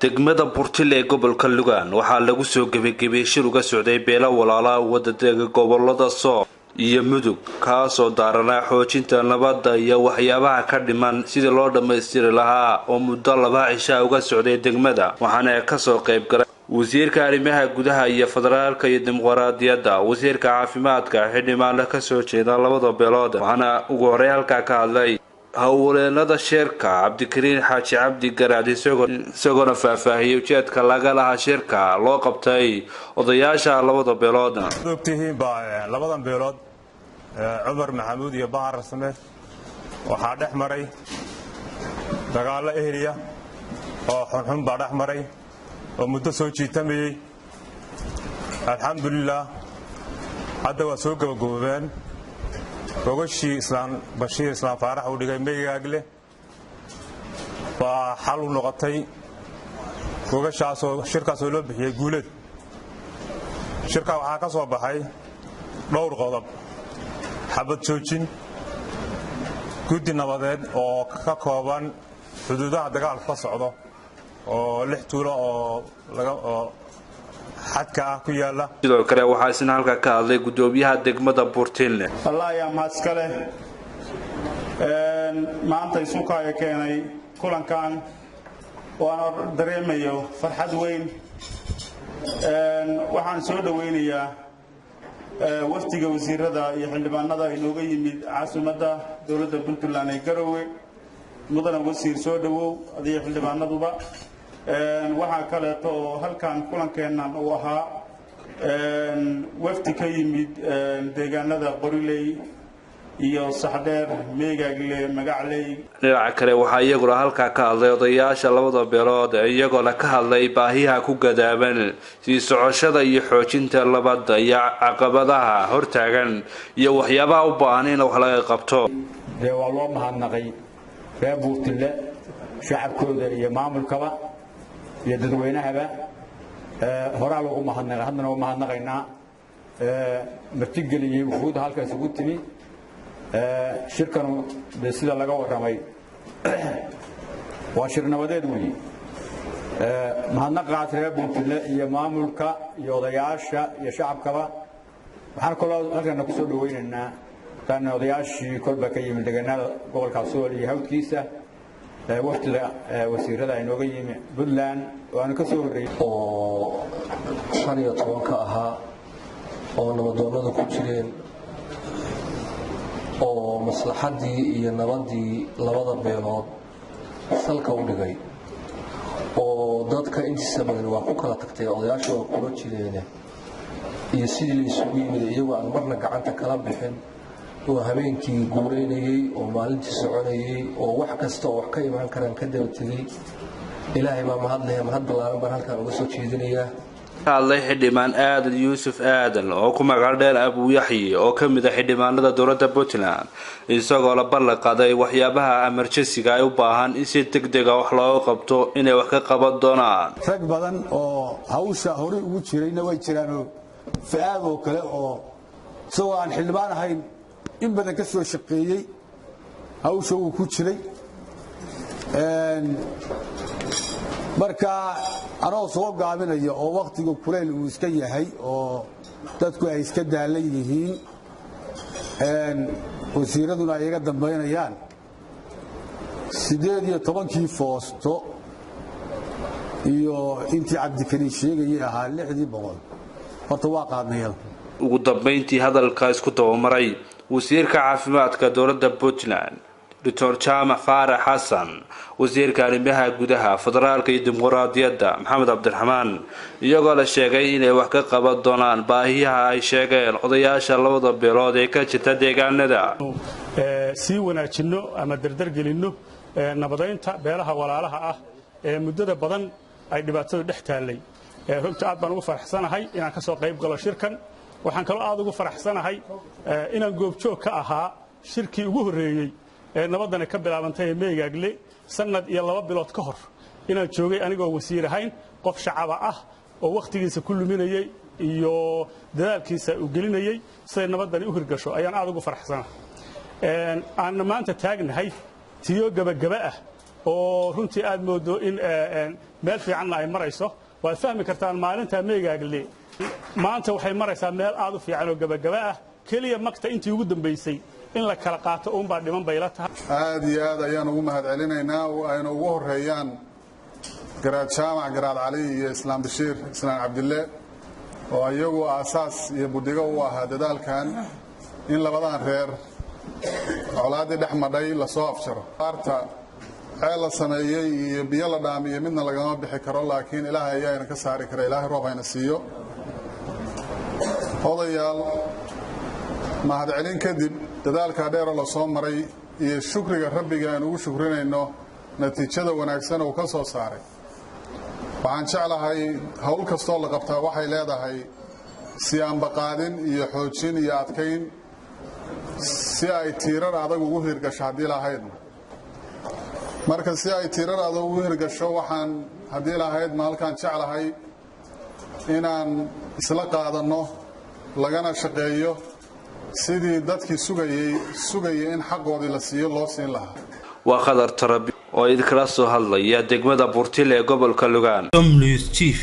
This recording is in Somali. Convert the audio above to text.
Degmada Burtil ee gobolka Lugaan waxaa lagu soo gebagebeyey shir uga socday beelo walaalaha wadadega gobolada Sool iyo Mudug, kaasoo daaranaa xoojinta nabadda iyo waxyaabaha ka dhiman sidii loo dhammaystiri lahaa, oo muddo 2 cishaa uga socday degmada. Waxaana kasoo qayb galay wasiirka arrimaha gudaha iyo federaalka iyo dimuqraadiyadda, wasiirka caafimaadka, xildhibaano kasoo jeeda labada beelood. Waxaana ugu horey halkaa ka hadlay howleenada shirka Cabdikariin Xaaji Cabdi Garaad, isagoona faahfaahiyey ujeedka laga lahaa shirka loo qabtay odayaasha labada beelood. Ogtihiin baa labadan beelood, Cumar Maxamuud iyo Bahar Rasme, waxaa dhex maray dagaallo eheliya oo xunxun baa dhex maray oo muddo soo jiitamayey. Alxamdulilaah, hadda waa soo gabagaboobeen. Gogashii Islaan Bashiir Islaan Faarax uu dhigay Meygaagle baa xal u noqotay gogashaasoo shirkaasoo loo bixiyey Guuleed. Shirkaa waxaa ka soo baxay dhowr qodob: xabad joojin, guddi nabadeed oo ka kooban xuduudaha dagaalku ka socdo oo 6 tuulo oo xadka ah ku yaalla. Sidoo kale waxaa isna halka ka hadlay gudoomiyaha degmada Burtinle. Allah ayaa mahad iska leh maanta isukaayo keenay kulankan oo aan dareemayo farxad weyn. Waxaan soo dhowaynayaa wafdiga wasiirada iyo xildhibaanada inooga yimid caasimadda dowladda Puntland ee Garowe. Mudana wasiir, soo dhowow adiyo xildhibaanaduba. Waxaa kaleeto oo halkan kulankeennan uu ahaa wafdi ka yimid deegaanada Qoriley iyo Saxdheer, Meegaagle, Magacley. Dhinaca kale waxaa iyaguna halkaa ka hadlay odayaasha labada beelood, iyagoona ka hadlay baahiyaha ku gadaaban sii socoshada iyo xoojinta labada iyo caqabadaha hortaagan iyo waxyaabaha u baahan in wax laga qabto. Dee waa loo mahadnaqay reer Buurtille, shacabkooda iyo maamulkaba iyo dadweynahaba. Horaa loogu mahadnaqay, haddana waa mahadnaqaynaa martigeliyey wufuudda halkaas ugu timi shirkanu. Dee sida laga warramay waa shir nabadeed weeye. Mahadnaqaas reer Buurtille iyo maamulka iyo odayaasha iyo shacabkaba. Waxaan kaloo halkana ku soo dhawaynaynaa tan odayaashii kolba ka yimid deegaanada gobolka Sool iyo hawdkiisa, wafdida wasiirada inooga yimi Puntland oo aanu ka soo horreeyey. Oo 15-ka ahaa oo nabadoonnada ku jireen oo maslaxaddii iyo nabaddii labada beelood salka u dhigay, oo dadka intiisa badan waa ku kala tagtay, odayaasha waa kula jireene, iyo sidii la isugu yimid iyagoo aan marna gacanta kala bixin, oo habeenkii guuraynayey oo maalintii soconayey oo wax kasta oo wax ka imaan karaan ka daba tegey. Ilaahay baa mahadlaya, mahad ballaaran baan halkaan uga soo jeedinayaa. Ka hadlay xildhibaan Aadan Yuusuf Aadan oo ku magac dheer Abuuyaxyi, oo ka mid ah xildhibaanada dowladda Puntland, isagoo la ballan qaaday waxyaabaha emergency-ga ay u baahan in si deg dega wax looga qabto inay wax ka qaban doonaan. Rag badan oo hawsha horey ugu jirayna way jiraanoo fa-aad oo kale, oo isagoo aan xildhibaan ahayn in badan ka soo shaqeeyey hawsha uu ku jiray. Marka anoo soo gaabinaya oo wakhtiga kulayl uu iska yahay oo dadku ay iska daalan yihiin, wasiiraduna ay iga dambaynayaan, 18-kii foosto iyo intii Cabdikariin sheegayay ahaa 600 horta waa qaadnayada. Ugu dambeyntii hadalka isku dabamaray wasiirka caafimaadka dowladda Puntland, Doctor Jaamac Faarax Xasan, wasiirka arrimaha gudaha, federaalka iyo dimuqraadiyadda Maxamed Cabdiraxmaan, iyagoo la sheegay inay wax ka qaban doonaan baahiyaha ay sheegeen odayaasha labada beelood ee ka jirta deegaanada. Sii wanaajinno ama dardargelinno nabadaynta beelaha walaalaha ah ee muddada badan ay dhibaatadu dhex taallay. Runtii aad baan ugu faraxsanahay inaan ka soo qayb galo shirkan. Waxaan kaloo aad ugu faraxsanahay inaan goobjoog ka ahaa shirkii ugu horreeyey ee nabaddani ka bilaabantay ee Meegaagle sannad iyo 2 bilood ka hor, inaan joogay anigoo wasiir ahayn, qof shacaba ah oo wakhtigiisa ku luminayey iyo dadaalkiisa uu gelinayey siday nabaddani u hirgasho. Ayaan aad ugu faraxsanahay aanna maanta taagnahay tiyo gebagaba ah. Oo runtii aad moodo in meel fiicanna ay marayso. Waad fahmi kartaan, maalinta Meegaagle maanta waxay maraysaa meel aad u fiican oo gebagaba ah. Keliya magta intii ugu dambaysay in la kala qaato uunbaa dhiman bay la tahay. Aad iyo aad ayaan ugu mahad celinaynaa oo ayna ugu horeeyaan Garaad Jaamac Garaad Cali iyo Islaam Bashiir Islaan Cabdille, oo iyagu aasaas iyo budhigo u ahaa dadaalkan in labadan reer colaaddii dhex madhay lasoo afjaro. Aarta ceel la sameeyey iyo biyo la dhaamiyo midna lagama bixi karo, laakiin Ilaahay ayaana ka saari kara. Ilaahay roob hayna siiyo. Odayaal, mahadcelin kadib, dadaalkaa dheeroo la soo maray iyo shukriga Rabbiga aan ugu shukrinayno natiijada wanaagsan uu ka soo saaray, waxaan jeclahay howl kastoo la qabtaa waxay leedahay siyaanbaqaadin iyo xoojin iyo adkayn si ay tiirar adag ugu hirgasho haddii lahaydna. Marka si ay tiirar adag ugu hirgasho, waxaan haddii lahayd ma halkaan jeclahay inaan isla qaadanno lagana shaqeeyo sidii dadkii sugayay in xaqoodii la siiyo loo siin lahaa. Waa Khadar Tarabi oo idinkala soo hadlaya degmada Burtil ee gobolka Lugaan, Somnews TV.